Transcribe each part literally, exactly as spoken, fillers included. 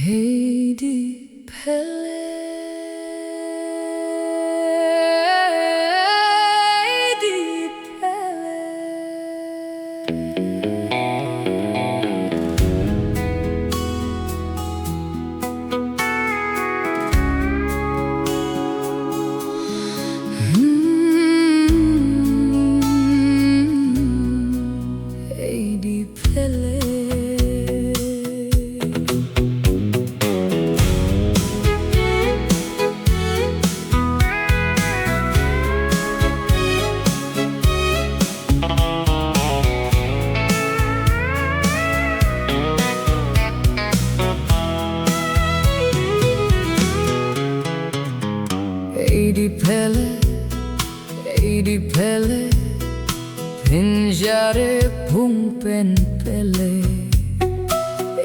ꯑꯩꯗꯤ ꯄꯦꯜꯂꯦ, ꯑꯩꯗꯤ ꯄꯦꯜꯂꯦ꯫ ꯑꯩꯗꯤ ꯄꯦꯜꯂꯦ꯫ ꯑꯩꯗꯤ ꯄꯦꯜꯂꯦ, ꯑꯩꯗꯤ ꯄꯦꯜꯂꯦ, ꯄꯦꯟꯖꯔꯦ, ꯄꯨꯡ ꯄꯦꯟ ꯄꯦꯜꯂꯦ꯫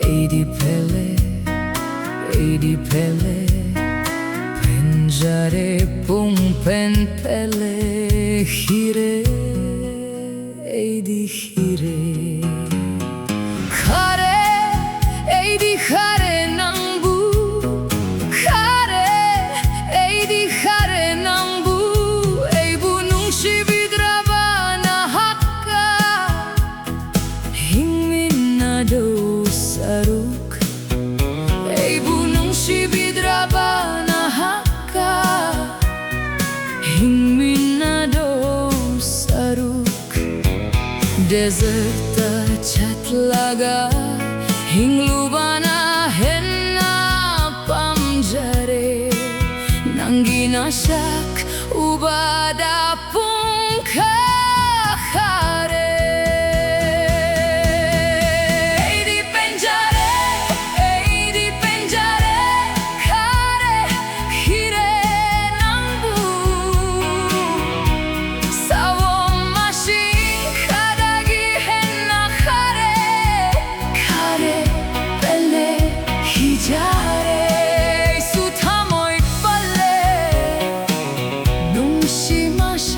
ꯑꯩꯗꯤ ꯄꯦꯜꯂꯦ, ꯑꯩꯗꯤ ꯄꯦꯜꯂꯦ, ꯄꯦꯟꯖꯔꯦ, ꯄꯨꯡ ꯄꯦꯟ ꯄꯦꯜꯂꯦ꯫ ꯈꯤꯔꯦ, ꯑꯩꯗꯤ ꯈꯤꯔꯦ꯫ ꯈꯥꯔꯦ, ꯑꯩꯗꯤ ꯈꯥꯔꯦ ꯅꯪꯕꯨ꯫ ꯈꯥꯔꯦ, ꯑꯩꯗꯤ ꯈꯥꯔꯦ ꯅꯪꯕꯨ꯫ ꯑꯩꯕꯨ ꯅꯨꯡꯁꯤꯕꯤꯗ꯭ꯔꯕ ꯅꯍꯥꯛꯀ ꯍꯤꯡꯃꯤꯟꯅꯗꯧ ꯁꯔꯨꯛ, ꯑꯩꯕꯨ ꯅꯨꯡꯁꯤꯕꯤꯗ꯭ꯔꯕ ꯅꯍꯥꯛꯀ ꯍꯤꯡꯃꯤꯟꯅꯗꯧ ꯁꯔꯨꯛ, desertꯇ ꯆꯠꯂꯒ ꯍꯤꯡꯂꯨꯕꯅ ꯍꯦꯟꯅ ꯄꯥꯝꯖꯔꯦ꯫ ꯅꯪꯒꯤ ꯅꯁꯛ ꯎꯕꯗ ꯄꯨꯡ ꯈꯥ ꯈꯥꯔꯦ꯫ ꯑꯩꯗꯤ ꯄꯦꯟꯖꯔꯦ, ꯑꯩꯗꯤ ꯄꯦꯟꯖꯔꯦ, ꯈꯥꯔꯦ, ꯈꯤꯔꯦ ꯅꯪꯕꯨ꯫ ꯁꯥꯑꯣꯝ ꯃꯁꯤꯡ ꯈꯥꯗꯒꯤ ꯍꯦꯟꯅ ꯈꯥꯔꯦ, ꯈꯥꯔꯦ, ꯄꯦꯜꯂꯦ, ꯈꯤꯖꯔꯦ, ꯑꯩꯁꯨ ꯊꯃꯣꯏ ꯄꯜꯂꯦ꯫ ꯅꯨꯡꯁꯤ ꯃꯁꯤꯡ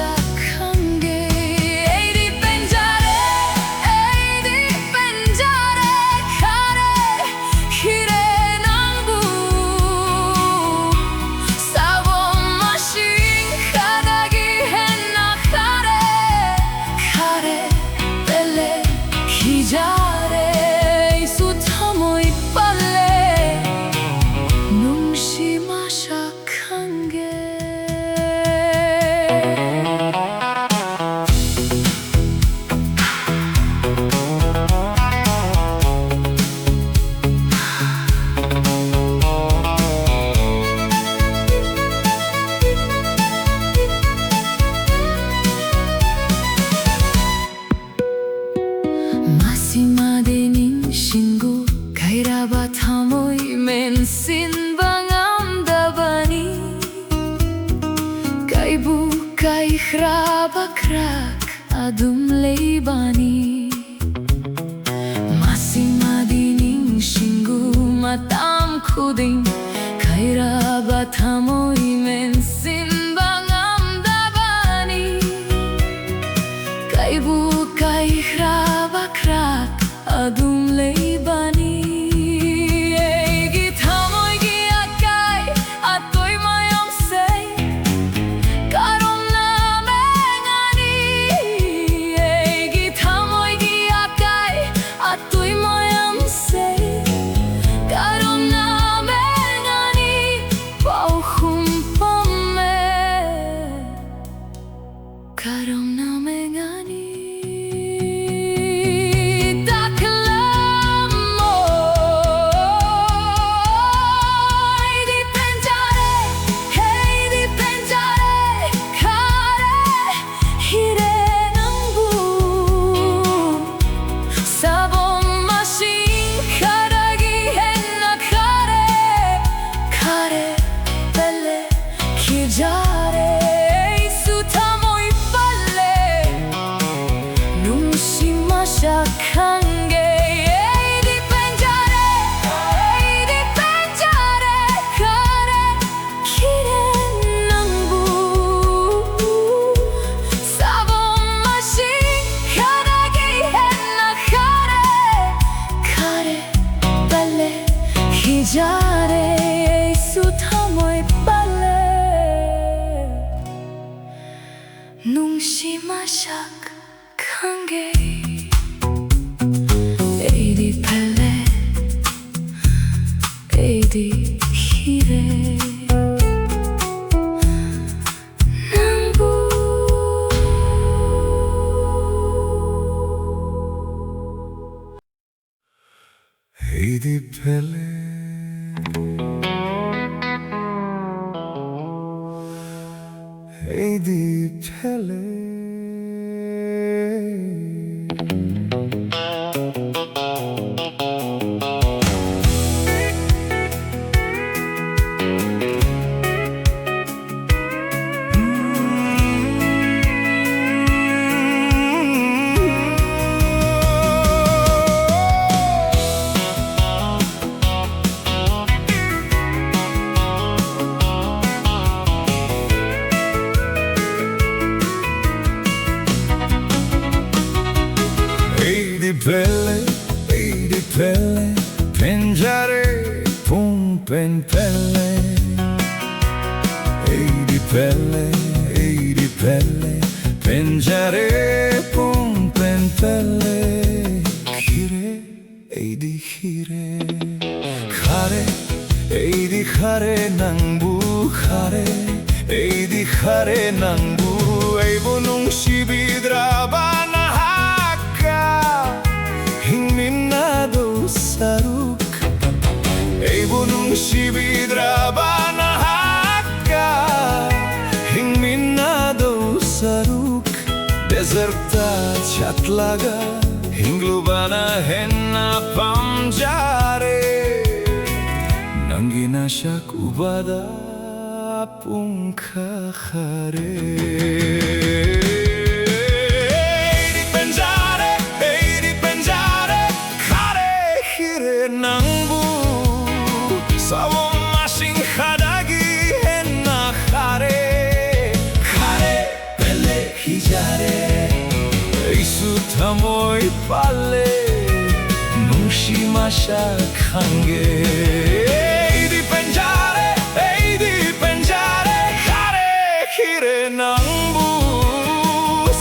ꯁꯤꯟꯕ ꯉꯝꯗꯕꯅꯤ꯫ ꯀꯥꯏꯕꯨ ꯀꯥꯏꯈ꯭ꯔꯕ ꯈꯔ ꯑꯗꯨꯝ ꯂꯩꯕꯅꯤ꯫ ꯃꯁꯤꯃꯗꯤ ꯅꯤꯡꯁꯤꯡꯉꯨ ꯃꯇꯝ ꯈꯨꯗꯤꯡ, ꯀꯥꯏꯔꯕ ꯊꯃꯣꯏ ꯃꯦꯟꯁꯤꯟꯕ ꯉꯝꯗꯕꯅꯤ꯫ ꯀꯥꯏꯕꯨ ꯀꯥꯏꯈ꯭ꯔꯕ ꯈꯔ ꯑꯗꯨꯝ ꯂꯩꯕꯅꯤ꯫ ꯑꯩꯒꯤ ꯊꯃꯣꯏꯒꯤ ꯑꯀꯥꯏ ꯑꯇꯣꯏ ꯃꯌꯥꯝꯁꯦ ꯀꯔꯝꯅ ꯃꯦꯡꯉꯅꯤ? ꯑꯩꯒꯤ ꯊꯃꯣꯏꯒꯤ ꯑꯀꯥꯏ ꯑꯇꯣꯏ ꯃꯌꯥꯝꯁꯦ ꯀꯔꯝꯅ ꯃꯦꯡꯉꯅꯤ? ꯄꯥꯎꯈꯨꯝ ꯄꯥꯝꯃꯦ꯫ ꯀꯔꯝꯅ ꯃꯦꯡꯉꯅꯤ? ꯇꯥꯛꯂꯝꯃꯣ꯫ ꯑꯩꯗꯤ ꯄꯦꯟꯖꯔꯦ, ꯑꯩꯗꯤ ꯄꯦꯟꯖꯔꯦ, ꯈꯥꯔꯦ, ꯍꯤꯔꯦ ꯅꯪꯕꯨ꯫ ꯁꯥꯕꯣꯝ ꯃꯁꯤꯡ ꯈꯔꯒꯤ ꯍꯦꯟꯅ ꯈꯥꯔꯦ, ꯈꯥꯔꯦ, ꯄꯦꯜꯂꯦ, ꯈꯤꯖꯥꯔꯦ, ꯑꯩꯁꯨ ꯊꯃꯣꯏ ꯄꯜꯂꯦ, ꯅꯨꯡꯁꯤ ꯃꯁꯛ ꯈꯪꯒꯦ꯫ ꯑꯩꯗꯤ ꯄꯦꯟꯖꯔꯦ, ꯑꯩꯗꯤ ꯄꯦꯟꯖꯔꯦ, ꯈꯥꯔꯦ, ꯈꯤꯔꯦ ꯅꯪꯕꯨ꯫ ꯁꯥꯕꯣꯝ ꯃꯁꯤꯡ ꯈꯔꯒꯤ ꯍꯦꯟꯅ ꯈꯥꯔꯦ, ꯈꯥꯔꯦ, ꯄꯦꯜꯂꯦ, ꯈꯤꯖꯥꯔꯦ, ꯑꯩꯁꯨ ꯊꯃꯣꯏ ꯄꯜꯂꯦ, ꯅꯨꯡꯁꯤ ꯃꯁꯛ ꯈꯪꯒꯦ꯫ ꯑꯩꯗꯤ ꯄꯦꯜꯂꯦ, ꯑꯩꯗꯤ ꯍꯤꯔꯦ ꯅꯪꯕꯨ꯫ ꯑꯩꯗꯤ ꯄꯦꯜꯂꯦ, ꯑꯩꯗꯤ ꯄꯦꯜꯂꯦ꯫ ꯄꯦꯜꯂꯦ, ꯄꯦꯟꯖꯔꯦ, ꯄꯨꯡ ꯄꯦꯟ ꯄꯦꯜꯂꯦ꯫ ꯑꯩꯗꯤ ꯄꯦꯜꯂꯦ, ꯑꯩꯗꯤ ꯄꯦꯜꯂꯦ, ꯄꯦꯟꯖꯔꯦ, ꯄꯨꯡ ꯄꯦꯟ ꯄꯦꯜꯂꯦ꯫ ꯈꯤꯔꯦ, ꯑꯩꯗꯤ ꯈꯤꯔꯦ꯫ ꯈꯥꯔꯦ, ꯑꯩꯗꯤ ꯈꯥꯔꯦ ꯅꯪꯕꯨ ꯈꯥꯔꯦ꯫ ꯑꯩꯗꯤ ꯈꯥꯔꯦ ꯅꯪꯕꯨ꯫ ꯑꯩꯕꯨ ꯅꯨꯡꯁꯤꯕꯤꯗ꯭ꯔꯕ ꯅꯍꯥꯛꯀ ꯍꯤꯡꯃꯤꯟꯅꯗꯧ ꯁꯔꯨꯛ꯫ ꯑꯩꯕꯨ ꯅꯨꯡꯁꯤꯕꯤꯗ꯭ꯔꯕ ꯅꯍꯥꯛꯀ ꯍꯤꯡꯃꯤꯟꯅꯗꯧ ꯁꯔꯨꯛ꯫ ꯗꯦꯖꯔꯠꯇ ꯆꯠꯂꯒ ꯍꯤꯡꯂꯨꯕꯅ ꯍꯦꯟꯅ ꯄꯥꯝꯖꯔꯦ꯫ ꯅꯪꯒꯤ ꯅꯁꯛ ꯎꯕꯗ ꯄꯨꯡꯈ ꯈꯥꯔꯦ꯫ ꯑꯩꯗꯤ ꯄꯦꯟꯖꯔꯦ, ꯑꯩꯗꯤ ꯄꯦꯟꯖꯔꯦ, ꯈꯥꯔꯦ, ꯈꯤꯔꯦ ꯅꯪꯕꯨ꯫ ꯁꯥꯑꯣꯝ ꯃꯁꯤꯡ ꯈꯥꯗꯒꯤ ꯍꯦꯟꯅ ꯈꯥꯔꯦ꯫ ꯈꯥꯔꯦ, ꯄꯦꯜꯂꯦ, ꯈꯤꯖꯔꯦ꯫ ꯑꯩꯁꯨ ꯊꯃꯣꯏ ꯄꯥꯜꯂꯦ, ꯅꯨꯡꯁꯤ ꯃꯁꯛ ꯈꯪꯒꯦ꯫ ꯑꯩꯗꯤ ꯄꯦꯟꯖꯔꯦ, ꯑꯩꯗꯤ ꯄꯦꯟꯖꯔꯦ, ꯈꯥꯔꯦ, ꯈꯤꯔꯦ ꯅꯪꯕꯨ꯫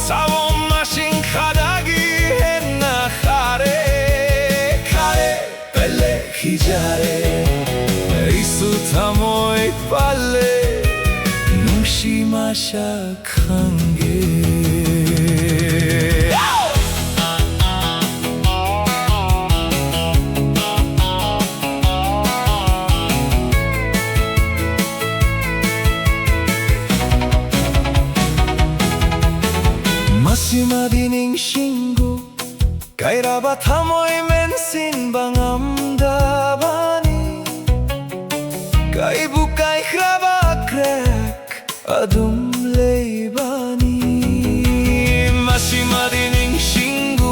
ꯁꯥꯑꯣꯝ ꯃꯁꯤꯡ ꯈꯥꯗꯒꯤ ꯍꯦꯟꯅ ꯈꯥꯔꯦ꯫ ꯈꯥꯔꯦ, ꯄꯦꯜꯂꯦ, ꯈꯤꯖꯔꯦ꯫ ꯑꯩꯁꯨ ꯊꯃꯣꯏ ꯄꯥꯜꯂꯦ, ꯅꯨꯡꯁꯤ ꯃꯁꯛ ꯈꯪꯒꯦ꯫ ꯃꯁꯤꯃꯗꯤ ꯅꯤꯡꯁꯤꯡꯒꯨ, ꯀꯥꯏꯔꯕ ꯊꯃꯣꯏ ꯃꯦꯟꯁꯤꯟꯕ ꯉꯝꯗꯕꯅꯤ꯫ ꯀꯥꯏꯕꯨ ꯀꯥꯏꯈ꯭ꯔꯕ crack ꯑꯗꯨꯝ ꯂꯩꯕꯅꯤ꯫ ꯃꯁꯤꯃꯗꯤ ꯅꯤꯡꯁꯤꯡꯒꯨ,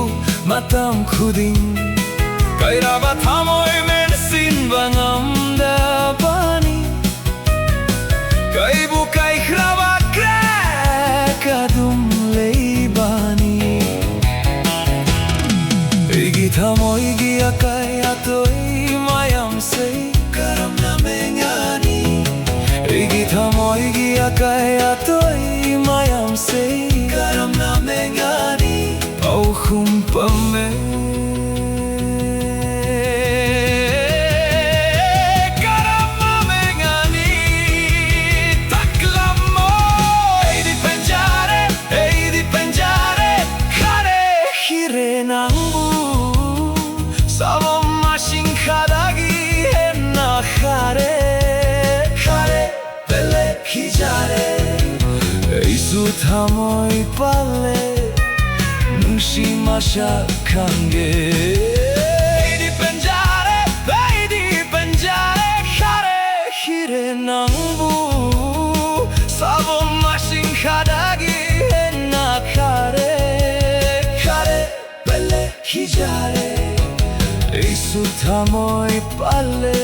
ꯃꯇꯝ ꯈꯨꯗꯤꯡ ꯀꯥꯏꯔꯕ ꯊꯃꯣꯏ ꯃꯦꯟꯁꯤꯟꯕ ꯉꯝꯗꯕꯅꯤ꯫ ꯀꯥꯏꯕꯨ ꯀꯥꯏꯈ꯭ꯔꯕ crack ꯑꯗꯨꯝ ꯂꯩꯕꯅꯤ꯫ ꯑꯩꯒꯤ ꯊꯃꯣꯏꯒꯤ ꯑꯀꯥꯏ Kaya toi mayam sei karam na mengani au khum pame. Karam na mengani taklam mo. Ei di penjare, ei di penjare, khare khire nangbu. Sabo masing khadagi hena khare, khare bele khijare. Isu thamoi pale, nungsi masa khange. Ei di penjare, ei di penjare, khare khire nangbu. Sabo masing khadagi hena khare, khare bele khijare. Isu thamoi pale.